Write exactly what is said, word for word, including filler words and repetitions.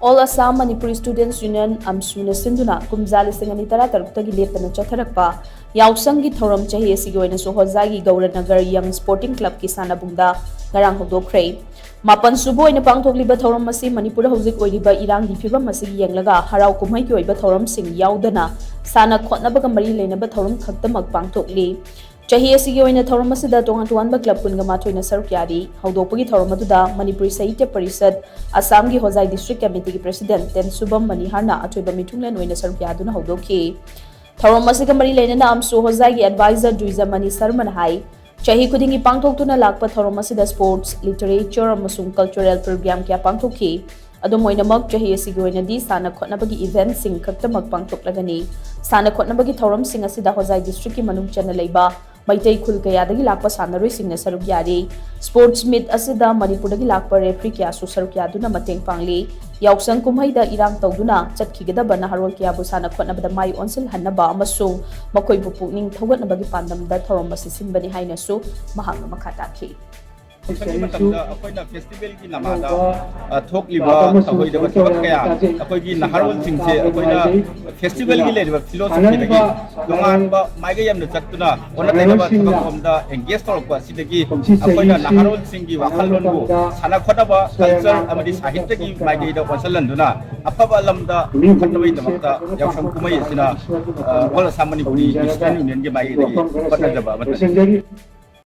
All Assam Manipuri Students Union, ꯑꯝꯁꯨꯅ ꯁꯤꯟꯗꯨꯅ ꯀꯨꯝꯖꯥ ꯂꯤꯁꯤꯡ ꯑꯅꯤ ꯇꯔꯥ ꯇꯔꯨꯛꯇꯒꯤ ꯂꯦꯞꯇꯅ ꯆꯠꯊꯔꯛꯄ ꯌꯥꯎꯁꯪꯒꯤ ꯊꯧꯔꯝ ꯆꯍꯤ ꯑꯁꯤꯒꯤ ꯑꯣꯏꯅꯁꯨ ꯍꯣꯖꯥꯏꯒꯤ ꯒꯧꯔꯅꯒꯔ ꯌꯪ ꯁ꯭ꯄꯣꯔꯇꯤꯡ ꯀ꯭ꯂꯕꯀꯤ ꯁꯥꯟꯅꯕꯨꯡꯗ ꯉꯔꯥꯡ ꯍꯧꯗꯣꯛꯈ꯭ꯔꯦ꯫ ꯃꯥꯄꯟ ꯁꯨꯕ ꯑꯣꯏꯅ ꯄꯥꯡꯊꯣꯛꯂꯤꯕ ꯊꯧꯔꯝ ꯑꯁꯤ ꯃꯅꯤꯄꯨꯔꯗ ꯍꯧꯖꯤꯛ ꯑꯣꯏꯔꯤꯕ ꯏꯔꯥꯡꯒꯤ ꯐꯤꯕꯝ ꯑꯁꯤꯒꯤ ꯌꯦꯡꯂꯒ ꯍꯔꯥꯎ ꯀꯨꯝꯍꯩꯒꯤ ꯑꯣꯏꯕ ꯊꯧꯔꯝꯁꯤꯡ ꯌꯥꯎꯗꯅ ꯁꯥꯟꯅ ꯈꯣꯠꯅꯕꯒ ꯃꯔꯤ ꯂꯩꯅꯕ ꯊꯧꯔꯝ ꯈꯛꯇꯃꯛ ꯄꯥꯡꯊꯣꯛꯂꯤ꯫ ꯆꯍꯤ ꯑꯁꯤꯒꯤ ꯑꯣꯏꯅ ꯊꯧꯔꯝ ꯑꯁꯤꯗ ꯇꯣꯉꯥꯟ ꯇꯣꯉꯥꯟꯕ ꯀ꯭ꯂꯕ ꯀꯨꯟꯒ ꯃꯥꯊꯣꯏꯅ ꯁꯔꯨꯛ ꯌꯥꯔꯤ꯫ ꯍꯧꯗꯣꯛꯄꯒꯤ ꯊꯧꯔꯝ ꯑꯗꯨꯗ ꯃꯅꯤꯄꯨꯔꯤ ꯁꯥꯍꯤꯇ꯭ꯌ ꯄꯔꯤꯁꯠ, ꯑꯁꯥꯝꯒꯤ ꯍꯣꯖꯥꯏ ꯗꯤꯁꯇ꯭ꯔꯤꯛ ꯀꯃꯤꯇꯤꯒꯤ ꯄ꯭ꯔꯦꯁꯤꯗꯦꯟꯠ ꯇꯦꯟꯁꯨꯕꯝ ꯃꯅꯤꯍꯥꯔꯅ ꯑꯊꯣꯏꯕ ꯃꯤꯊꯨꯡꯂꯦꯟ ꯑꯣꯏꯅ ꯁꯔꯨꯛ ꯌꯥꯗꯨꯅ ꯍꯧꯗꯣꯛꯈꯤ꯫ ꯊꯧꯔꯝ ꯑꯁꯤꯒ ꯃꯔꯤ ꯂꯩꯅꯅ ꯑꯝꯁꯨ ꯍꯣꯖꯥꯏꯒꯤ ꯑꯦꯗꯚꯥꯏꯖꯔ ꯗꯨꯏꯖꯃꯅꯤ ꯁꯔꯃꯅ ꯍꯥꯏ, ꯆꯍꯤ ꯈꯨꯗꯤꯡꯒꯤ ꯄꯥꯡꯊꯣꯛꯇꯨꯅ ꯂꯥꯛꯄ ꯊꯧꯔꯝ ꯑꯁꯤꯗ ꯁ꯭ꯄꯣꯔꯠꯁ, ꯂꯤꯇꯔꯦꯆꯔ ꯑꯃꯁꯨꯡ ꯀꯜꯆꯔꯦꯜ ꯄ꯭ꯔꯣꯒ꯭ꯔꯥꯝ ꯀꯌꯥ ꯄꯥꯡꯊꯣꯛꯈꯤ꯫ ꯑꯗꯨꯝ ꯑꯣꯏꯅꯃꯛ, ꯆꯍꯤ ꯑꯁꯤꯒꯤ ꯑꯣꯏꯅꯗꯤ ꯁꯥꯟꯅ ꯈꯣꯠꯅꯕꯒꯤ ꯏꯚꯦꯟꯠꯁꯤꯡ ꯈꯛꯇꯃꯛ ꯄꯥꯡꯊꯣꯛꯂꯒꯅꯤ꯫ ꯁꯥꯟꯅ ꯈꯣꯠꯅꯕꯒꯤ ꯊꯧꯔꯝꯁꯤꯡ ꯑꯁꯤꯗ ꯍꯣꯖꯥꯏ ꯗꯤꯁꯇ꯭ꯔꯤꯛꯀꯤ ꯃꯅꯨꯡ ꯆꯟꯅ ꯂꯩꯕ ꯃꯩꯇꯩ ꯈꯨꯜ ꯀꯌꯥꯗꯒꯤ ꯂꯥꯛꯄ ꯁꯥꯟꯅꯔꯣꯏꯁꯤꯡꯅ ꯁꯔꯨꯛ ꯌꯥꯔꯤ꯫ ꯁ꯭ꯄꯣꯔꯠꯁ ꯃꯤꯠ ꯑꯁꯤꯗ ꯃꯅꯤꯄꯨꯔꯗꯒꯤ ꯂꯥꯛꯄ ꯔꯦꯐ꯭ꯔꯤ ꯀꯌꯥꯁꯨ ꯁꯔꯨꯛ ꯌꯥꯗꯨꯅ ꯃꯇꯦꯡ ꯄꯥꯡꯂꯤ꯫ ꯌꯥꯎꯁꯪ ꯀꯨꯝꯍꯩꯗ ꯏꯔꯥꯡ ꯇꯧꯗꯨꯅ ꯆꯠꯈꯤꯒꯗꯕ ꯅꯍꯥꯔꯣꯜ ꯀꯌꯥꯕꯨ ꯁꯥꯟꯅ ꯈꯣꯠꯅꯕꯗ ꯃꯥꯏ ꯑꯣꯟꯁꯤꯜꯍꯟꯅꯕ ꯑꯃꯁꯨꯡ ꯃꯈꯣꯏꯕꯨ ꯄꯨꯛꯅꯤꯡ ꯊꯧꯒꯠꯅꯕꯒꯤ ꯄꯥꯟꯗꯝꯗ ꯊꯧꯔꯝ ꯑꯁꯤ ꯁꯤꯟꯕꯅꯤ ꯍꯥꯏꯅꯁꯨ ꯃꯍꯥꯛꯅ ꯃꯈꯥ ꯇꯥꯈꯤ꯫ ꯃꯇꯝꯗ ꯑꯩꯈꯣꯏꯅ ꯐꯦꯁꯇꯤꯚꯦꯜꯒꯤ ꯅꯃꯥꯗ, ꯑ, ꯊꯣꯛꯂꯤꯕ ꯇꯧꯔꯣꯏꯗꯕ ꯊꯕꯛ ꯀꯌꯥ, ꯑꯩꯈꯣꯏꯒꯤ ꯅꯍꯥꯔꯣꯜꯁꯤꯡꯁꯦ ꯑꯩꯈꯣꯏꯅ ꯐꯦꯁꯇꯤꯚꯦꯜꯒꯤ ꯂꯩꯔꯤꯕ ꯐꯤꯂꯣꯁꯣꯐꯤꯗꯒꯤ ꯇꯣꯉꯥꯟꯕ ꯃꯥꯏꯀꯩ ꯑꯃꯗ ꯆꯠꯇꯨꯅ ꯑꯣꯟꯅ ꯇꯩꯅꯕ ꯊꯕꯛ ꯑꯃꯗ ꯑꯦꯡꯒꯦꯖ ꯇꯧꯔꯛꯄ ꯑꯁꯤꯗꯒꯤ ꯑꯩꯈꯣꯏꯅ ꯅꯍꯥꯔꯣꯜꯁꯤꯡꯒꯤ ꯋꯥꯈꯜꯂꯣꯟꯕꯨ ꯁꯥꯟꯅ ꯈꯣꯠꯅꯕ, ꯀꯜꯆꯔ ꯑꯃꯗꯤ ꯁꯥꯍꯤꯇ꯭ꯌꯒꯤ ꯃꯥꯏꯀꯩꯗ ꯑꯣꯟꯁꯤꯜꯍꯟꯗꯨꯅ ꯑꯐꯕ ꯂꯝꯗ ꯄꯨꯈꯠꯅꯕꯒꯤꯗꯃꯛꯇ ꯌꯥꯎꯁꯪ ꯀꯨꯝꯍꯩ ꯑꯁꯤꯅ, ꯑ, ꯑꯣꯜ ꯑꯁꯥꯝ ꯃꯅꯤꯄꯨꯔꯤ ꯏꯁꯇꯨꯗꯦꯟ ꯌꯨꯅꯤꯌꯟꯒꯤ ꯃꯥꯏꯀꯩꯗꯒꯤ ꯍꯣꯠꯅꯖꯕ ꯑꯃꯠꯇꯅꯤ꯫